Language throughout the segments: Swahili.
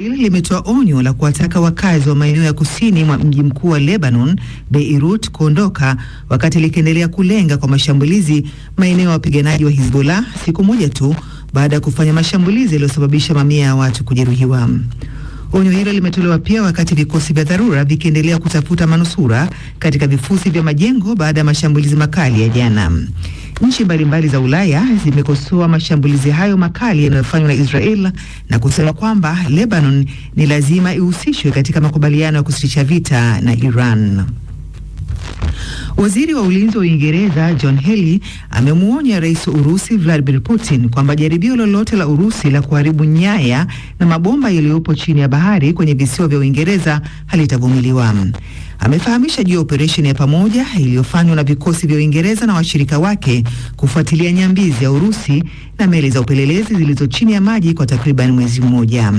Hili limetoa onyo la kuwataka wakazi wa maeneo ya kusini mwa mji mkuu wa Lebanon, Beirut, kuondoka wakati likiendelea kulenga kwa mashambulizi maeneo ya wapiganaji wa Hizbollah siku moja tu baada ya kufanya mashambulizi yaliyosababisha mamia ya watu kujeruhiwa. Onyo hilo limetolewa pia wakati vikosi vya dharura vikiendelea kutafuta manusura katika vifusi vya majengo baada ya mashambulizi makali ya jana. Nchi mbalimbali za Ulaya zimekosoa mashambulizi hayo makali yanayofanywa na Israel na kusema kwamba Lebanon ni lazima ihusishwe katika makubaliano ya kusitisha vita na Iran. Waziri wa ulinzi wa Uingereza John Healey amemwonya rais wa Urusi Vladimir Putin kwamba jaribio lolote la Urusi la kuharibu nyaya na mabomba yaliyopo chini ya bahari kwenye visiwa vya Uingereza halitavumiliwa. Amefahamisha juu ya operesheni ya pamoja iliyofanywa na vikosi vya Uingereza na washirika wake kufuatilia nyambizi ya Urusi na meli za upelelezi zilizo chini ya maji kwa takriban mwezi mmoja.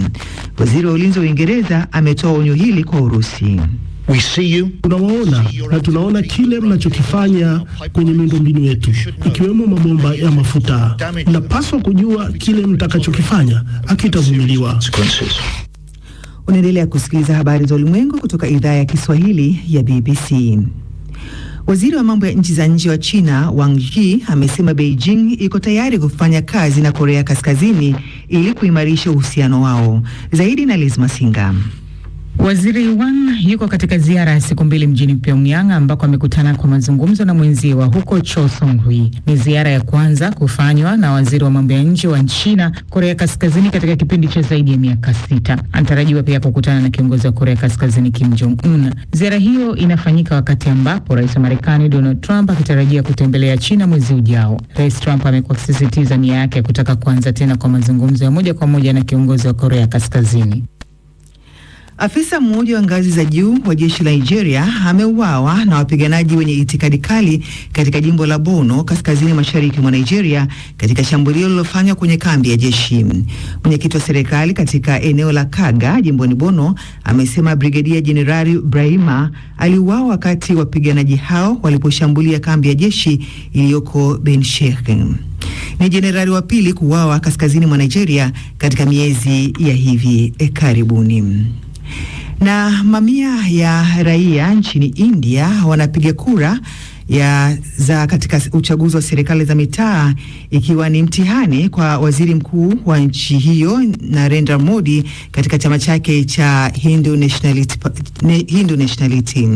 Waziri wa ulinzi wa Uingereza ametoa onyo hili kwa Urusi. We see you. Tunawaona na tunaona kile mnachokifanya kwenye miundombinu yetu ikiwemo mabomba ya mafuta. Mnapaswa kujua kile mtakachokifanya hakitavumiliwa. Consequences. Unaendelea kusikiliza habari za ulimwengu kutoka idhaa ya Kiswahili ya BBC. Waziri wa mambo ya nchi za nje wa China Wang Yi amesema Beijing iko tayari kufanya kazi na Korea Kaskazini ili kuimarisha uhusiano wao. Zaidi na Liz Masinga. Waziri Wang yuko katika ziara ya siku mbili mjini Pyongyang ambako amekutana kwa mazungumzo na mwenzie wa huko Cho Song-hui. Ni ziara ya kwanza kufanywa na waziri wa mambo ya nje wa China Korea Kaskazini katika kipindi cha zaidi ya miaka 6. Anatarajiwa pia kukutana na kiongozi wa Korea Kaskazini Kim Jong Un. Ziara hiyo inafanyika wakati ambapo rais wa Marekani Donald Trump akitarajia kutembelea China mwezi ujao. Rais Trump amekuwa akisisitiza nia yake ya kutaka kuanza tena kwa mazungumzo ya moja kwa moja na kiongozi wa Korea Kaskazini. Afisa mmoja wa ngazi za juu wa jeshi la Nigeria ameuawa na wapiganaji wenye itikadi kali katika jimbo la Borno kaskazini mashariki mwa Nigeria katika shambulio lililofanywa kwenye kambi ya jeshi. Mwenyekiti wa serikali katika eneo la Kaga jimboni Borno amesema Brigedia Jenerali Brahima aliuawa wakati wapiganaji hao waliposhambulia kambi ya jeshi iliyoko Benshekh. Ni jenerali wa pili kuuawa kaskazini mwa Nigeria katika miezi ya hivi karibuni. Na mamia ya raia nchini India wanapiga kura ya za katika uchaguzi wa serikali za mitaa ikiwa ni mtihani kwa waziri mkuu wa nchi hiyo Narendra Modi katika chama chake cha Hindu Nationality, Hindu Nationality.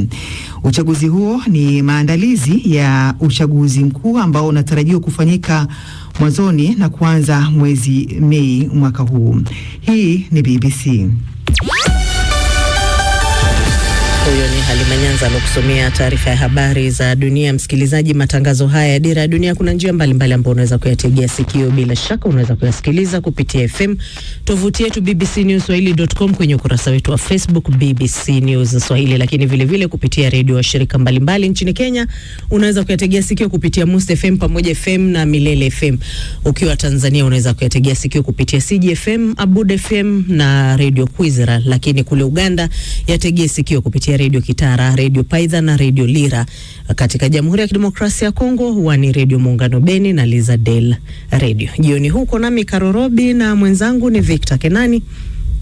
Uchaguzi huo ni maandalizi ya uchaguzi mkuu ambao unatarajiwa kufanyika mwanzoni na kuanza mwezi Mei mwaka huu. Hii ni BBC. Huyo ni Halima Nyanza alokusomea taarifa ya habari za dunia. Msikilizaji, matangazo haya ya Dira ya Dunia kuna njia mbalimbali ambayo unaweza kuyategea sikio. Bila shaka unaweza kuyasikiliza kupitia FM, tovuti yetu bbcnewsswahili.com, kwenye ukurasa wetu wa Facebook BBC News Swahili, lakini vilevile vile kupitia redio wa shirika mbalimbali nchini Kenya. Unaweza kuyategea sikio kupitia Must FM, Pamoja FM na Milele FM. Ukiwa Tanzania unaweza kuyategea sikio kupitia CGFM, Abud FM na Radio Kwizera, lakini kule Uganda yategee sikio kupitia Redio Kitara, Redio Paidha na Redio Lira. Katika Jamhuri ya Kidemokrasia ya Kongo huwa ni Redio Muungano Beni na Lizadel Radio. Jioni huko nami Karorobi na mwenzangu ni Victor Kenani.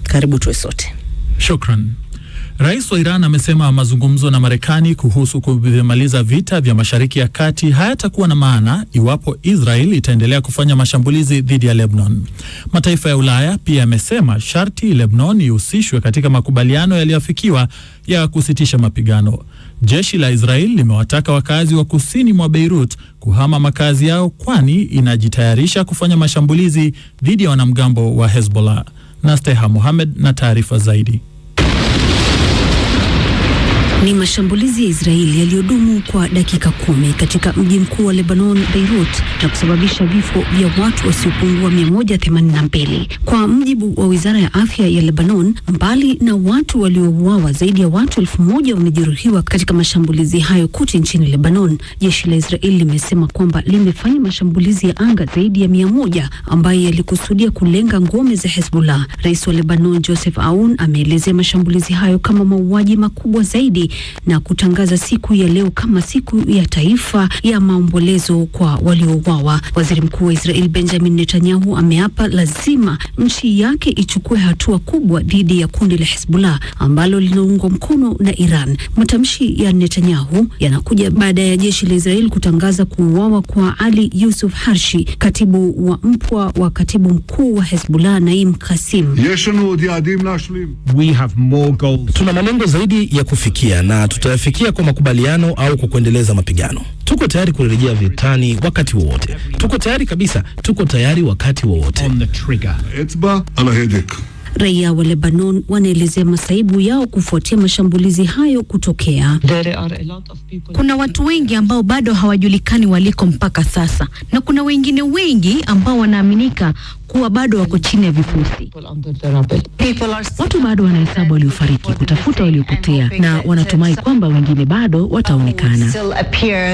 Karibu tuwe sote. Shukran. Rais wa Iran amesema mazungumzo na Marekani kuhusu kuvimaliza vita vya Mashariki ya Kati hayatakuwa na maana iwapo Israel itaendelea kufanya mashambulizi dhidi ya Lebanon. Mataifa ya Ulaya pia yamesema sharti Lebanon ihusishwe katika makubaliano yaliyoafikiwa ya kusitisha mapigano. Jeshi la Israel limewataka wakazi wa kusini mwa Beirut kuhama makazi yao kwani inajitayarisha kufanya mashambulizi dhidi ya wanamgambo wa Hezbollah. Nasteha Mohamed na taarifa zaidi. Ni mashambulizi ya Israeli yaliyodumu kwa dakika 10 katika mji mkuu wa Lebanon, Beirut, na kusababisha vifo vya watu wasiopungua 182. Kwa mujibu wa Wizara ya Afya ya Lebanon, mbali na watu waliouawa, zaidi ya watu 1000 wamejeruhiwa katika mashambulizi hayo kote nchini Lebanon. Jeshi la Israeli limesema kwamba limefanya mashambulizi ya anga zaidi ya 100 ambayo yalikusudia kulenga ngome za Hezbollah. Rais wa Lebanon Joseph Aoun ameelezea mashambulizi hayo kama mauaji makubwa zaidi na kutangaza siku ya leo kama siku ya taifa ya maombolezo kwa waliouawa. Waziri Mkuu wa Israel Benjamin Netanyahu ameapa lazima nchi yake ichukue hatua kubwa dhidi ya kundi la Hezbollah ambalo linaungwa mkono na Iran. Matamshi ya Netanyahu yanakuja baada ya jeshi la Israel kutangaza kuuawa kwa Ali Yusuf Harshi, katibu wa mpwa wa katibu mkuu wa Hezbollah Naim Qassem. We have more goals. Tuna malengo zaidi ya kufikia na tutayafikia kwa makubaliano au kwa kuendeleza mapigano. Tuko tayari kurejea vitani wakati wowote. Tuko tayari kabisa, tuko tayari wakati wowote. On the trigger. Raia wa Lebanon wanaelezea masaibu yao kufuatia mashambulizi hayo kutokea. Kuna watu wengi ambao bado hawajulikani waliko mpaka sasa, na kuna wengine wengi ambao wanaaminika kuwa bado wako chini ya vifusi. Watu bado wanahesabu waliofariki, kutafuta waliopotea, na wanatumai kwamba wengine bado wataonekana.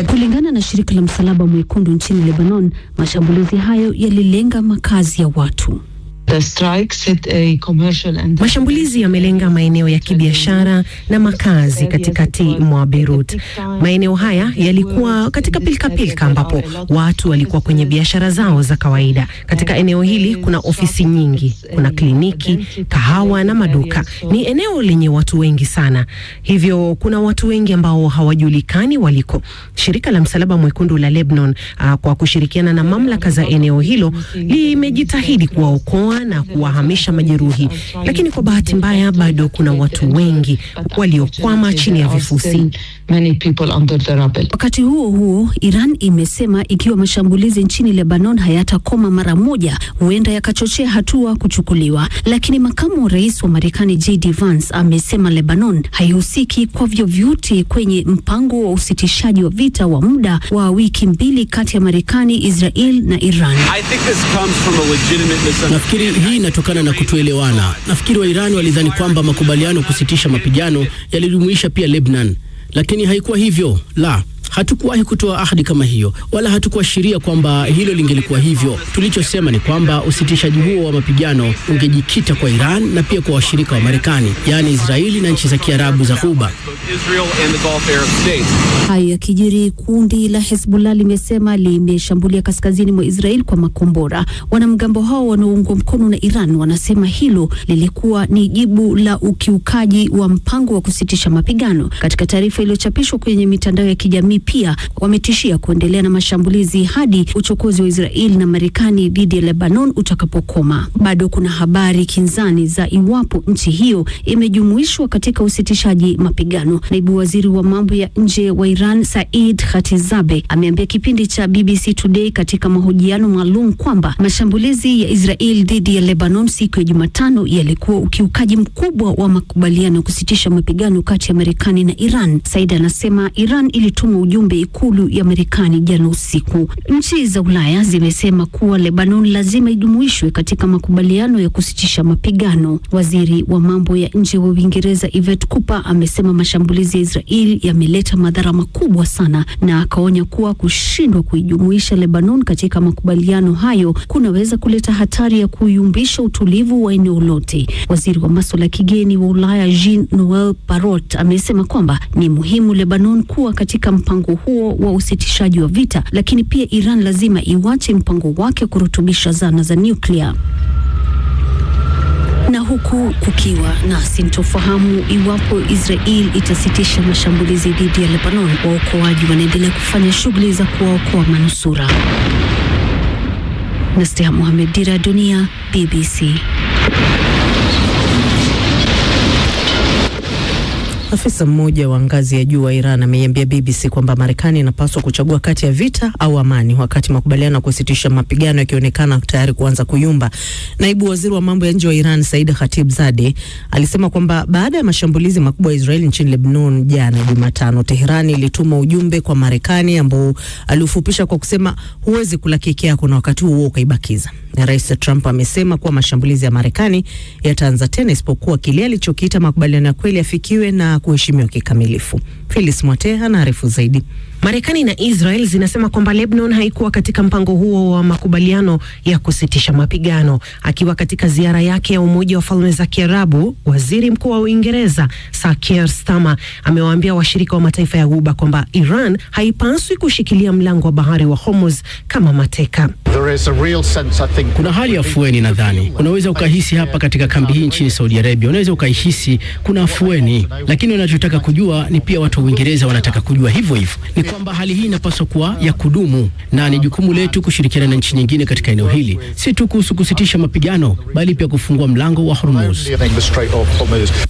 Kulingana na shirika la Msalaba Mwekundu nchini Lebanon, mashambulizi hayo yalilenga makazi ya watu. Mashambulizi yamelenga maeneo ya kibiashara na makazi katikati mwa Beirut. Maeneo haya yalikuwa katika pilkapilka ambapo watu walikuwa kwenye biashara zao za kawaida. Katika eneo hili kuna ofisi nyingi, kuna kliniki, kahawa na maduka. Ni eneo lenye watu wengi sana, hivyo kuna watu wengi ambao hawajulikani waliko. Shirika la Msalaba Mwekundu la Lebanon, kwa kushirikiana na mamlaka za eneo hilo limejitahidi kuwaokoa na kuwahamisha majeruhi, lakini kwa bahati mbaya bado kuna watu wengi waliokwama chini ya vifusi. Wakati huo huo, Iran imesema ikiwa mashambulizi nchini Lebanon hayatakoma mara moja, huenda yakachochea hatua kuchukuliwa. Lakini makamu wa rais wa Marekani JD Vance amesema Lebanon haihusiki kwa vyovyote kwenye mpango wa usitishaji wa vita wa muda wa wiki mbili kati ya Marekani, Israel na Iran. Nafikiri hii inatokana na kutoelewana. Nafikiri Wairani walidhani kwamba makubaliano kusitisha mapigano yalijumuisha pia Lebanon, lakini haikuwa hivyo. La, hatukuwahi kutoa ahadi kama hiyo, wala hatukuashiria kwamba hilo lingelikuwa hivyo. Tulichosema ni kwamba usitishaji huo wa mapigano ungejikita kwa Iran na pia kwa washirika wa Marekani, yaani Israeli na nchi za Kiarabu za Ghuba. Hayo yakijiri, kundi la Hezbollah limesema limeshambulia kaskazini mwa Israel kwa makombora. Wanamgambo hao wanaoungwa mkono na Iran wanasema hilo lilikuwa ni jibu la ukiukaji wa mpango wa kusitisha mapigano. Katika taarifa iliyochapishwa kwenye mitandao ya kijamii, pia wametishia kuendelea na mashambulizi hadi uchokozi wa Israel na Marekani dhidi ya Lebanon utakapokoma. Bado kuna habari kinzani za iwapo nchi hiyo imejumuishwa katika usitishaji mapigano. Naibu waziri wa mambo ya nje wa Iran Said Khatibzadeh ameambia kipindi cha BBC Today katika mahojiano maalum kwamba mashambulizi ya Israel dhidi ya Lebanon siku ya Jumatano yalikuwa ukiukaji mkubwa wa makubaliano ya kusitisha mapigano kati ya Marekani na Iran. Said anasema Iran ilituma ujumbe ikulu ya Marekani jana usiku. Nchi za Ulaya zimesema kuwa Lebanon lazima ijumuishwe katika makubaliano ya kusitisha mapigano. Waziri wa mambo ya nje wa Uingereza Yvette Cooper amesema mashambulizi ya Israel yameleta madhara makubwa sana, na akaonya kuwa kushindwa kuijumuisha Lebanon katika makubaliano hayo kunaweza kuleta hatari ya kuyumbisha utulivu wa eneo lote. Waziri wa masuala ya kigeni wa Ulaya Jean Noel Barrot amesema kwamba ni muhimu Lebanon kuwa katika mpango huo wa usitishaji wa vita, lakini pia Iran lazima iwache mpango wake kurutubisha zana za nyuklia. Na huku kukiwa na sintofahamu iwapo Israel itasitisha mashambulizi dhidi ya Lebanon, waokoaji wanaendelea kufanya shughuli za kuwaokoa manusura. Nasteha Mohamed, Dira Dunia, BBC. Afisa mmoja wa ngazi ya juu wa Iran ameiambia BBC kwamba Marekani inapaswa kuchagua kati ya vita au amani, wakati makubaliano ya kusitisha mapigano yakionekana tayari kuanza kuyumba. Naibu waziri wa mambo ya nje wa Iran Said Khatibzadeh alisema kwamba baada ya mashambulizi makubwa ya Israeli nchini Lebanon jana Jumatano, Teherani ilituma ujumbe kwa Marekani ambao aliufupisha kwa kusema huwezi kula keki yako na wakati huo ukaibakiza. Rais Trump amesema kuwa mashambulizi ya Marekani yataanza tena isipokuwa kile alichokiita makubaliano ya kweli yafikiwe na kuheshimiwa kikamilifu. Phyllis Mwateha anaarifu zaidi. Marekani na Israel zinasema kwamba Lebanon haikuwa katika mpango huo wa makubaliano ya kusitisha mapigano. Akiwa katika ziara yake ya Umoja wa Falme za Kiarabu, Waziri Mkuu wa Uingereza Sir Keir Starmer amewaambia washirika wa mataifa ya Ghuba kwamba Iran haipaswi kushikilia mlango wa bahari wa Hormuz kama mateka. Kuna hali ya afueni, nadhani unaweza ukahisi hapa katika kambi hii nchini Saudi Arabia, unaweza ukaihisi kuna afueni, lakini unachotaka kujua ni pia watu wa Uingereza wanataka kujua hivyo hivyo, ni kwamba hali hii inapaswa kuwa ya kudumu, na ni jukumu letu kushirikiana na nchi nyingine katika eneo hili, si tu kuhusu kusitisha mapigano, bali pia kufungua mlango wa Hormuz.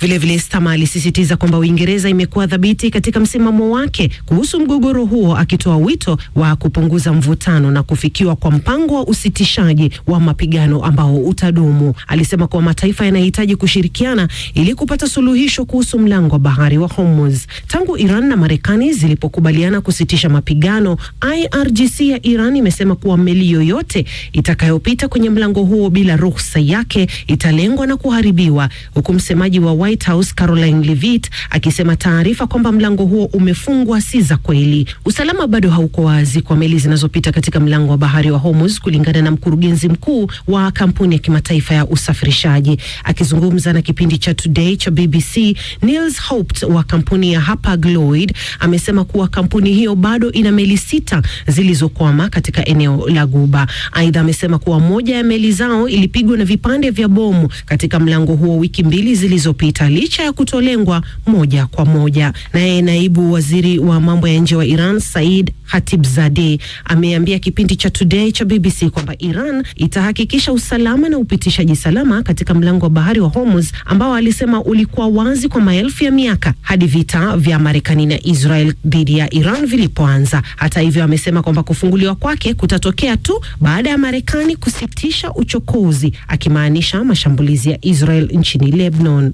Vilevile, Starmer alisisitiza kwamba Uingereza imekuwa thabiti katika msimamo wake kuhusu mgogoro huo, akitoa wito wa kupunguza mvutano na kufikiwa kwa mpango wa usitishaji wa mapigano ambao utadumu. Alisema kuwa mataifa yanahitaji kushirikiana ili kupata suluhisho kuhusu mlango wa bahari wa Hormuz. Tangu Iran na Marekani zilipokubaliana kusitisha mapigano, IRGC ya Iran imesema kuwa meli yoyote itakayopita kwenye mlango huo bila ruhusa yake italengwa na kuharibiwa, huku msemaji wa White House Caroline Levitt akisema taarifa kwamba mlango huo umefungwa si za kweli. Usalama bado hauko wazi kwa meli zinazopita katika mlango wa bahari wa Hormuz, kulingana na mkurugenzi mkuu wa kampuni ya kimataifa ya usafirishaji. Akizungumza na kipindi cha Today cha BBC, Nils Haupt wa kampuni ya Hapag-Lloyd amesema kuwa kampuni hiyo bado ina meli 6 zilizokwama katika eneo la Ghuba. Aidha, amesema kuwa moja ya meli zao ilipigwa na vipande vya bomu katika mlango huo wiki 2 zilizopita licha ya kutolengwa moja kwa moja. Naye naibu waziri wa mambo ya nje wa Iran Said Khatibzadeh ameambia kipindi cha Today cha BBC kwamba Iran itahakikisha usalama na upitishaji salama katika mlango wa bahari wa Hormuz ambao alisema ulikuwa wazi kwa maelfu ya miaka hadi vita vya Marekani na Israel dhidi ya Iran vilipoanza. Hata hivyo, amesema kwamba kufunguliwa kwake kutatokea tu baada ya Marekani kusitisha uchokozi, akimaanisha mashambulizi ya Israel nchini Lebanon.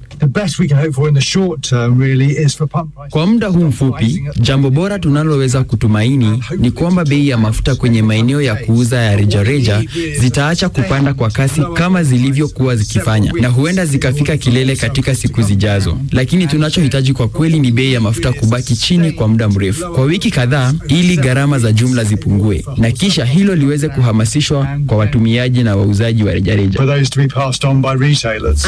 Kwa muda huu mfupi, jambo bora tunaloweza kutumaini ni kwamba bei ya mafuta kwenye maeneo ya kuuza ya rejareja zitaacha kupanda kwa kasi kama zilivyokuwa zikifanya na huenda zikafika kilele katika siku zijazo. Lakini tunachohitaji kwa kweli ni bei ya mafuta kubaki chini kwa muda mrefu, kwa wiki kadhaa, ili gharama za jumla zipungue na kisha hilo liweze kuhamasishwa kwa watumiaji na wauzaji wa rejareja.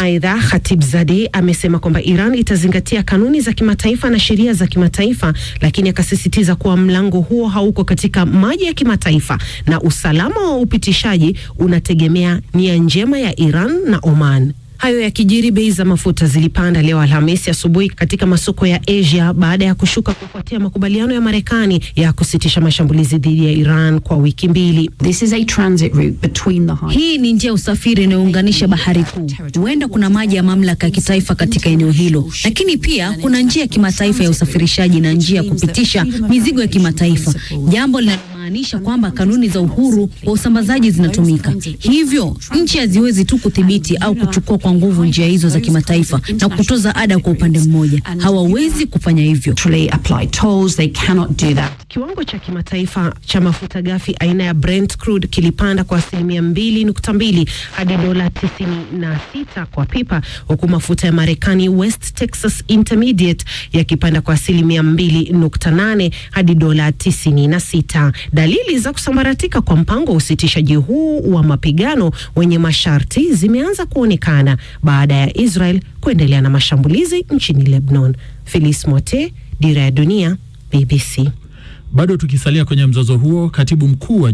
Aidha, Khatibzadeh amesema kwamba Iran itazingatia kanuni za kimataifa na sheria za kimataifa, lakini akasisitiza kuwa mlango huo hauko katika maji ya kimataifa na usalama wa upitishaji unategemea nia njema ya Iran na Oman. Hayo yakijiri, bei za mafuta zilipanda leo Alhamisi asubuhi katika masoko ya Asia baada ya kushuka kufuatia makubaliano ya Marekani ya kusitisha mashambulizi dhidi ya Iran kwa wiki 2. This is a transit route between the Hii ni njia ya usafiri inayounganisha bahari kuu. Huenda kuna maji ya mamlaka ya kitaifa katika eneo hilo, lakini pia kuna njia ya kimataifa ya usafirishaji na njia ya kupitisha mizigo ya kimataifa, jambo linalomaanisha kwamba kanuni za uhuru wa usambazaji zinatumika. Hivyo nchi haziwezi tu kudhibiti au kuchukua kwa nguvu njia hizo za kimataifa na kutoza ada kwa upande mmoja. Hawawezi kufanya hivyo. Kiwango cha kimataifa cha mafuta ghafi aina ya Brent crude kilipanda kwa asilimia 2.2 hadi dola 96 kwa pipa, huku mafuta ya Marekani West Texas Intermediate yakipanda kwa asilimia 2.8 hadi dola 96. Dalili za kusambaratika kwa mpango wa usitishaji huu wa mapigano wenye masharti zimeanza kuonekana baada ya Israel kuendelea na mashambulizi nchini Lebanon. Phyllis Mote, Dira ya Dunia, BBC. Bado tukisalia kwenye mzozo huo, katibu mkuu wa